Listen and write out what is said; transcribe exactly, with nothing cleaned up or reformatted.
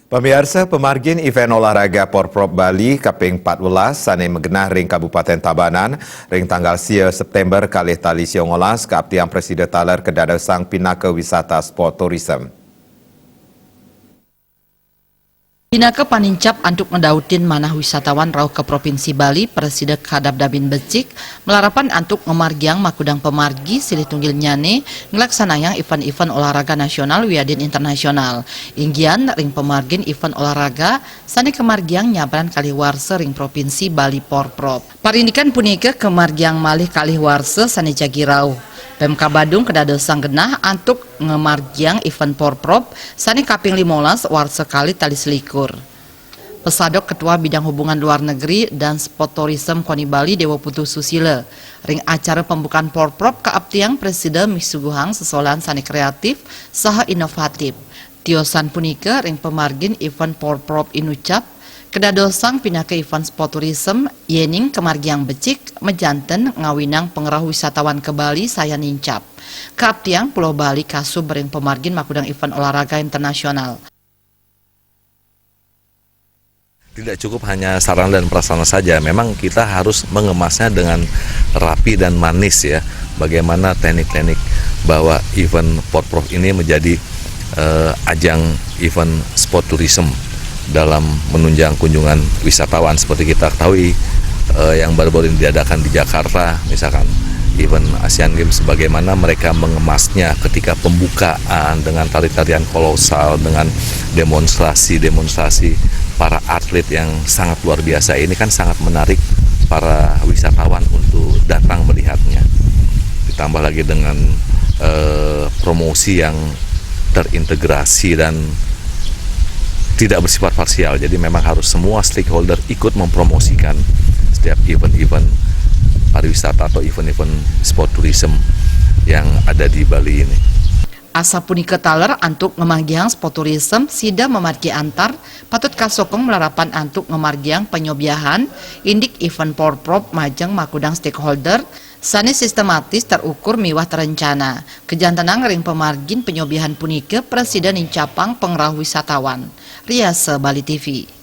Pamiarsa, pamargin event olahraga Porprov Bali kaping empat belas sane magenah ring Kabupaten Tabanan ring tanggal sia September kalih tali sia ngolas kaaptiang prasida taler kadadosang pinaka wisata sport tourism. Pinaka panincap antuk ngedautin manah wisatawan rauh ka Provinsi Bali, prasida kadabdabin becik, malarapan antuk ngamargiang makudang pamargi silih tunggilnyane nglaksanayang event-event olahraga nasional wiadin internasional. Inggian ring pamargin event olahraga sane kamargiang nyabran kalih warsa ring Provinsi Bali Porprov. Parindikan punika kamargiang malih kalih warsa sane jagi rauh. Pemkab Badung kadadosang genah antuk ngamargiang event Porprov sane kaping limolas warsa kalih tali selikur. Pesadok Ketua Bidang Hubungan Luar Negeri dan Sport Tourism KONI Bali Dewa Putu Susila. Ring acara pembukaan Porprov kaaptiang prasida misuguhang sesolahan sane kreatif saha inovatif. Tiosan punika ring pamargin event Porprov inucap, kadadosang pinaka event sport tourism, yening kamargiang becik, majanten ngawinang pangrauh wisatawan ka Bali sayan nincap. Kaaptiang Pulau Bali kasub ring pamargin makudang event olahraga internasional. Tidak cukup hanya sarana dan prasarana saja, memang kita harus mengemasnya dengan rapi dan manis ya. Bagaimana teknik-teknik bahwa event Porprov ini menjadi eh, ajang event sport tourism dalam menunjang kunjungan wisatawan. Seperti kita ketahui, eh, yang baru-baru ini diadakan di Jakarta, misalkan event Asian Games, bagaimana mereka mengemasnya ketika pembukaan dengan tari-tarian kolosal, dengan demonstrasi-demonstrasi para atlet yang sangat luar biasa. Ini kan sangat menarik para wisatawan untuk datang melihatnya. Ditambah lagi dengan eh, promosi yang terintegrasi dan tidak bersifat parsial. Jadi memang harus semua stakeholder ikut mempromosikan setiap event-event pariwisata atau event-event sport tourism yang ada di Bali ini. Asapunika taler antuk ngamargiang sport tourism sida mamargi antar patut kasokong malarapan antuk ngamargiang panyobiahan indik event Porprov majeng makudang stakeholder sane sistematis terukur miwah terencana. Kajantenang ring pamargin panyobiahan punika prasida nincapang pangrauh wisatawan. Riasa Bali T V.